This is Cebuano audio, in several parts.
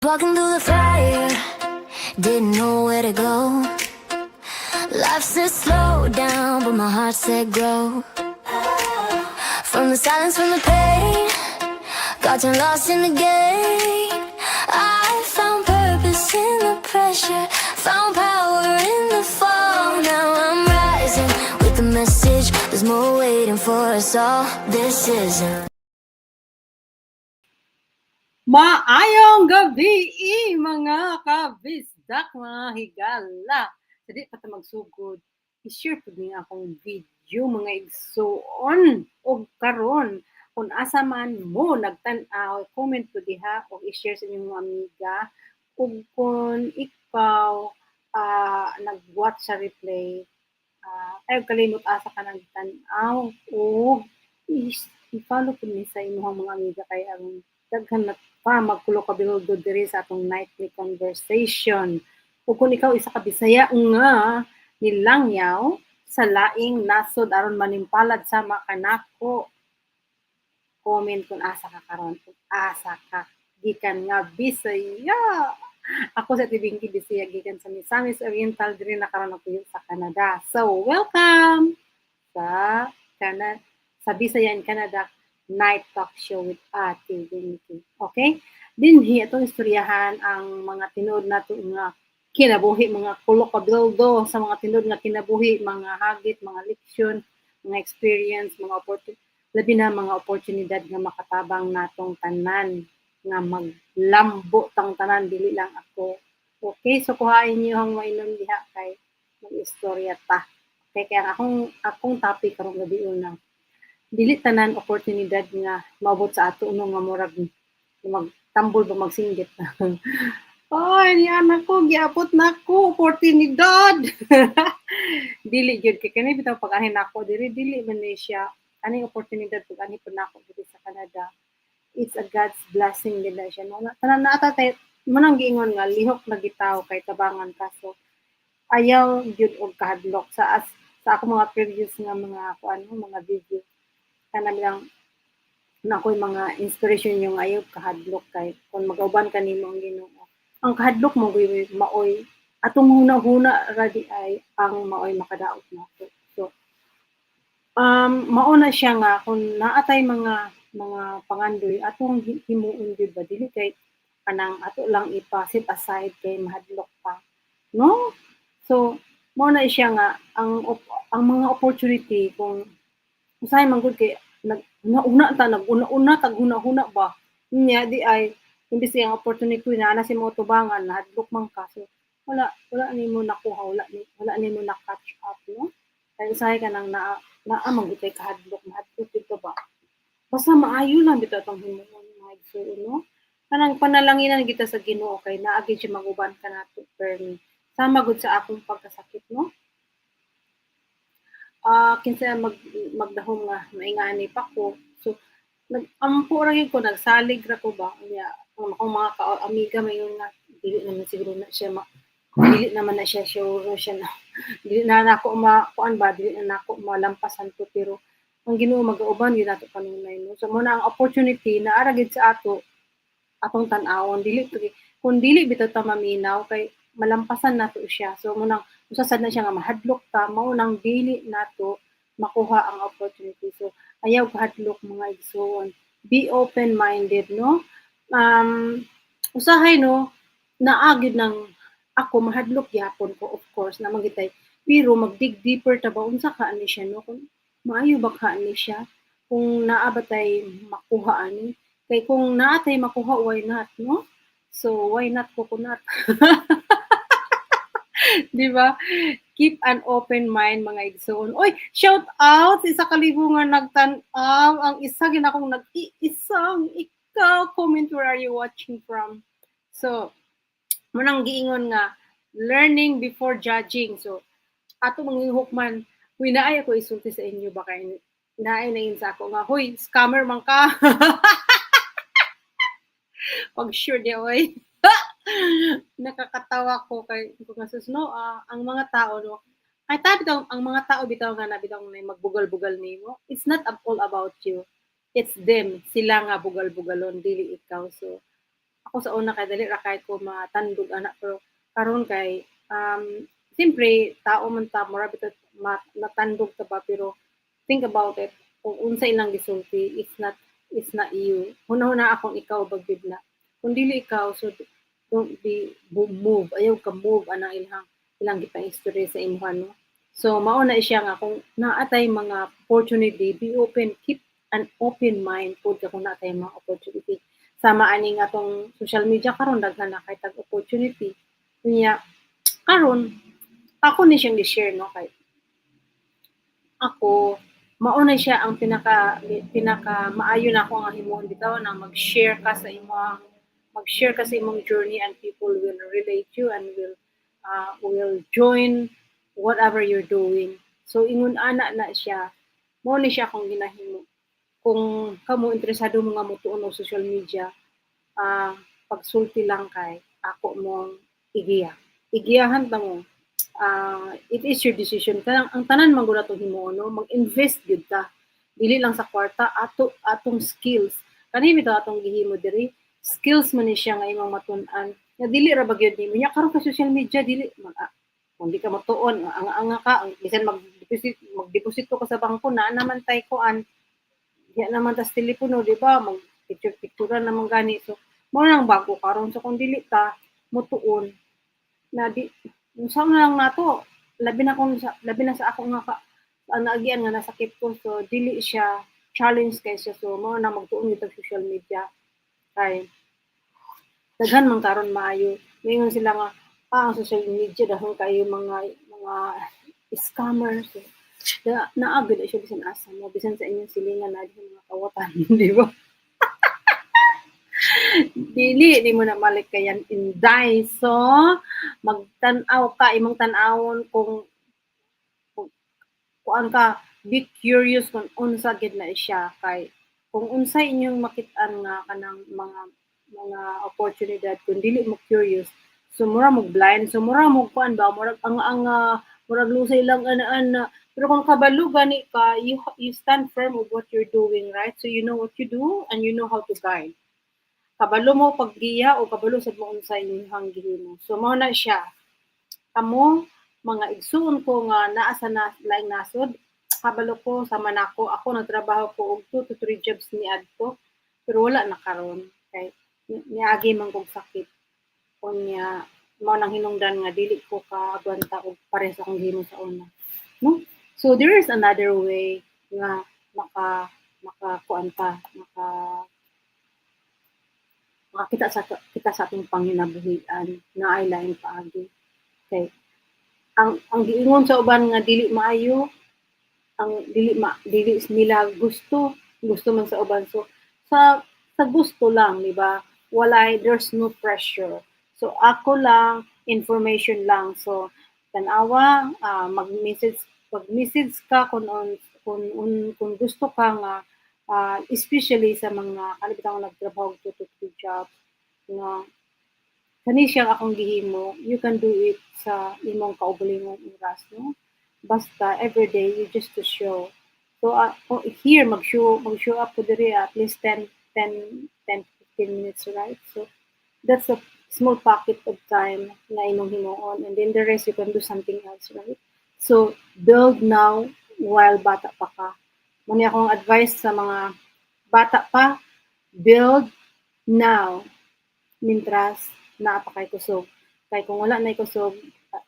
Walking through the fire, didn't know where to go. Life said slow down, but my heart said grow. From the silence, from the pain, got turned lost in the game. I found purpose in the pressure, found power in the fall. Now I'm rising with the message: there's more waiting for us all. This isn't. Maayong gabi, mga kabisdak, mga higala. Sa di pa ta magsugod, i-share pud ni akong video, mga igsuon, og karon kung asa man mo nagtan-aw, comment po diha og i-share sa inyong mga amiga. Ug kung ikaw nag-watch sa replay, ayaw kalimot asa ka nagtan-aw ug i-follow pud ni sa imong mga amiga kay aron daghan na pa magkulo kabildo diri sa atong nightly conversation. Ug kung ikaw isa ka Bisaya nga nilangyaw sa laing nasod aron manimpalad sama kanako, comment kung asa ka karon, kung asa ka gikan nga Bisaya. Ako sa Tibingki Bisaya gikan sa Misamis Oriental, diri na karon ako sa Canada. So welcome sa Canada, sa Bisaya in Canada Night Talk Show with Ate Winky. Okay? Dinhi atong istoryahan ang mga tinuod nato nga kinabuhi, mga kulo kabildo sa mga tinuod nga kinabuhi, mga hagit, mga leksyon, mga experience, mga opportunity, labi na mga oportunidad nga makatabang natong tanan nga maglambo tang tanan, dili lang ako. Okay, so kuhain niyo ang mainom diha kay mag-istorya ta. Okay, kaya ang akong topic karong gabi una, dili tanan oportunidad nga maabot sa ato no nga murag magtambol ba, magsinggit. "Ay, ni anak ko giabot nako oportunidad." Dili gyud kay kani bitaw pag anhi nako diri, dili man ni siya aning oportunidad pag anhi pud nako diri sa Canada. It's a God's blessing din na siya, no? Tanan na ata tay mo nang giingon nga lihok lagi tawo kay tabangan ka. So ayaw gyud og kahadlok sa as sa ako mga previous nga mga kuan, mga video kana bilang na ako'y mga inspiration yung ayaw kahadlok kay kung magauban ka nimo ang Ginoo, ang kahadlok mo gyud maoy atong huna-huna ra di ay ang maoy makadaot nato. So mao na siya nga kung naa tay mga pangandoy, atong himuon gyud ba, dili kay kanang ato lang ipa-set aside kay mahadlok pa, no? So mao na siya nga ang mga opportunity, kung usahay man gud kay nag una ta, nag-una-una tag huna-huna ba nya di ay imbis ang opportunity na ana sa imong tubangan, nahadlok man ka. So wala nimo nakuha, wala nimo na catch up, no? Kay usahay ka nang naa naa man gud kay kahadlok, mahadlok gyud ka ba. Basta maayo lang bitaw atong himuon, mga igsuon, no? Kanang panalanginan kita sa Ginoo kay naa gyud siya mag-uban kanato permi, sama gud sa akong pagkasakit, no? Kinsa magdahom nga maingani pa ko. So nag-ampo ra gyud ko, nagsalig ra ko ba. Unya ang akong mga ka-amiga mayon nga dili naman siguro na siya dili naman na siya sure siya na dili na nako ma kuan ba, dili na nako malampasan to, pero ang Ginoo magauban gyud nato kanunay, no? So mo na ang opportunity na ara gyud sa ato, atong tan-awon. Dili to kung dili bitaw ta maminaw kay malampasan nato siya. So mo nang usa sad na siya nga mahadlok ta, mao nang dili nato makuha ang opportunity. So ayaw kahadlok, mga igsuon, be open minded, no? Usahay, no, naa gyud nang ako mahadlok gyapon ko, of course na gitay, pero mag-dig deeper ta ba, unsa ka ani siya, no? Kung maayo ba ka ani siya, kung naa ba tay makuha ani, kay kung naa tay makuha, why not, no? So why not coconut, di ba? Keep an open mind, mga igsoon. Oy, shout out sa isa ka libo nga nagtan-aw, ang isa gid akong nag-iisang ikaw. Comment where are you watching from. So mo nang giingon nga learning before judging. So ato mangihok man, huy, naay ako isulti sa inyo ba kay naay na sa ako nga, "Hoy, scammer man ka." Pag sure di oy. Nakakatawa ko kay ko nga sus, no, ang mga tao, no, ay ta bitaw ang mga tao bitaw nga na bitaw may magbugal-bugal nimo, it's not all about you, it's them. Sila nga bugal-bugalon, dili ikaw. So Ako sa una kay dali ra kay ko matandog ana, pero karon kay siyempre tao man ta, mura bitaw natandog ta ba, pero think about it, kung unsa ilang gisulti, it's not you. Huna-huna akong ikaw ba gyud na. Kung dili ikaw, so don't be move, ayaw ka move ana ilang gipa-istorya sa imuha, no? So mao na siya nga kung naa tay mga opportunity, be open, keep an open mind pud ka kung naa tay mga opportunity. Sama ani nga atong social media karon, daghan na kay tag opportunity. Unya karon ako ni siyang gi-share, no, kay ako mao na siya ang pinaka pinaka maayo na ako nga himuon bitaw na mag-share ka sa imong journey and people will relate you and will join whatever you're doing. So ingon ana na siya, mao ni siya akong ginahimo. Kung kamo interesado mo nga motuon og social media, pagsulti lang kay ako mong igiya. Igiyahan ta mo. It is your decision. Kanang ang tanan man gud atong himuon, no, mag-invest gyud ta. Dili lang sa kwarta, ato atong skills. Kani bitaw atong gihimo diri, skills man ni siya nga imong matun-an. Nga dili ra ba gyud nimo. Nya karon ka social media dili mag, kung di ka motuon, anga-anga ka, bisan mag-deposit magdeposito ka sa bangko, naa naman tay kuan, diya naman tas telepono, di ba? Mag picture picture naman gani. So mao nang bago karon. So kung dili ta motuon na di unsa na lang nato, labi na kung sa, labi na sa ako nga ka ang naagian nga nasakit ko, so dili siya challenge kay siya. So mao na magtuon gyud social media kay daghan man karon maayo. Moingon sila nga ang social media dahon kayo mga scammers. So, naa gyud na siya bisan asa mo, bisan sa inyong silingan na sa mga kawatan, di ba? Dili, di mo na malikayan, inday. So, magtan-aw ka, imong tan-awon kung kuan ka, be curious kung unsa gid na siya, kay kung unsa inyong makit-an nga kanang mga oportunidad, kung dili mo curious, so mura mo blind, so mura mo kuan ba, murag ang murag lusay lang ana-ana. Pero kung kabalo gani ka, you stand firm of what you're doing, right? So you know what you do and you know how to guide. Kabalo mo paggiya o kabalo sad mo unsa inyong gihimo. So mao na siya. Kamo mga igsuon ko nga naa sa na, laing nasod, kabalo ko sama nako, ako nagtrabaho ko og 2 to 3 jobs niadto, pero wala na karon kay niagi man kog sakit. Unya mao nang hinungdan nga dili ko kaagwanta og parehas akong gihimo sa una. No? So there is another way nga maka maka kuan ta, makakita sa kita sa atong panginabuhian na ay laing paagi. Kay ang giingon sa uban nga dili maayo, ang dili ma dili nila gusto, gusto man sa uban. So sa gusto lang, di ba? Walay, there's no pressure. So ako lang, information lang. So tanawa, mag-message ka kung gusto ka nga especially sa mga kani bitaw nagtrabaho og 2 to 3 jobs nga kani siyang akong gihimo, you can do it sa imong kaugalingong oras, no? Basta everyday you just to show. So here mag-show up ko diri at least 10 10 10 15 minutes, right? So that's a small pocket of time na imong himuon and then the rest you can do something else, right? So build now while bata pa ka. Mao ni akong advice sa mga bata pa, build now mintras naa pa kay kusog. Kay kung wala na kusog,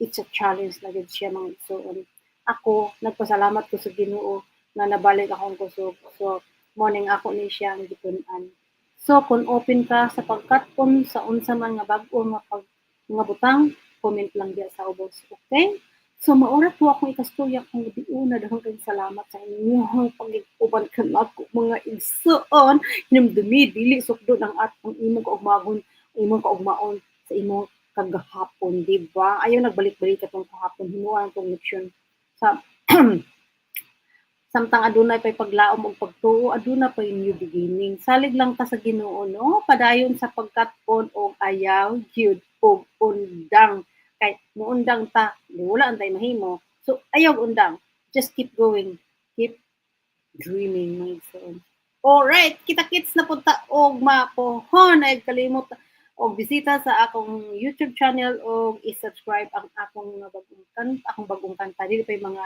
it's a challenge na gid siya, mga igsoon. Ako, nagpasalamat ko sa Ginoo nga nabalik akong kusog. So, mao ning ako ni siya ang gitun-an. So, kung open ka sa pagkat-on sa unsa man nga bag-o nga pag nga butang, comment lang diya sa ubos. Okay? So, mao ra to akong ikastorya kung una. Daghan kayong salamat sa inyong pag-uban kanako, mga igsoon. Hinumdumi, dili sukdon ang atong imong kaugmagon, imong kaugmaon sa imong kagahapon, di ba? Ayaw nagbalik-balik atong kahapon, himuan tong leksyon sa samtang adunay pay paglaom ug pagtuo, aduna pay new beginning. Salig lang ta sa Ginoo, no? Padayon sa pagkat-on og ayaw gyud og undang. Kay muundang ta, di wala antay mahimo. So ayaw undang. Just keep going. Keep dreaming, mga igsoon. Alright, kita-kits na punta og mapohon ay kalimot. Og bisita sa akong YouTube channel og i-subscribe ang akong mga bagong kanta, akong bagong kanta. Dili pa yung mga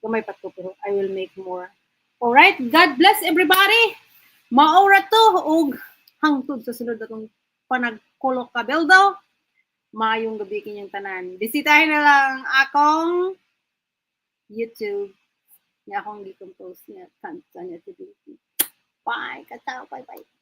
gamay pa to, pero I will make more. Alright, God bless everybody. Mao ra to og hangtod sa sunod natong panagkulok kabeldo. Maayong gabi kinyong tanan. Bisitahin na lang akong YouTube nga akong gi-compose nga kanta niya si Bye. Kacao. Bye bye.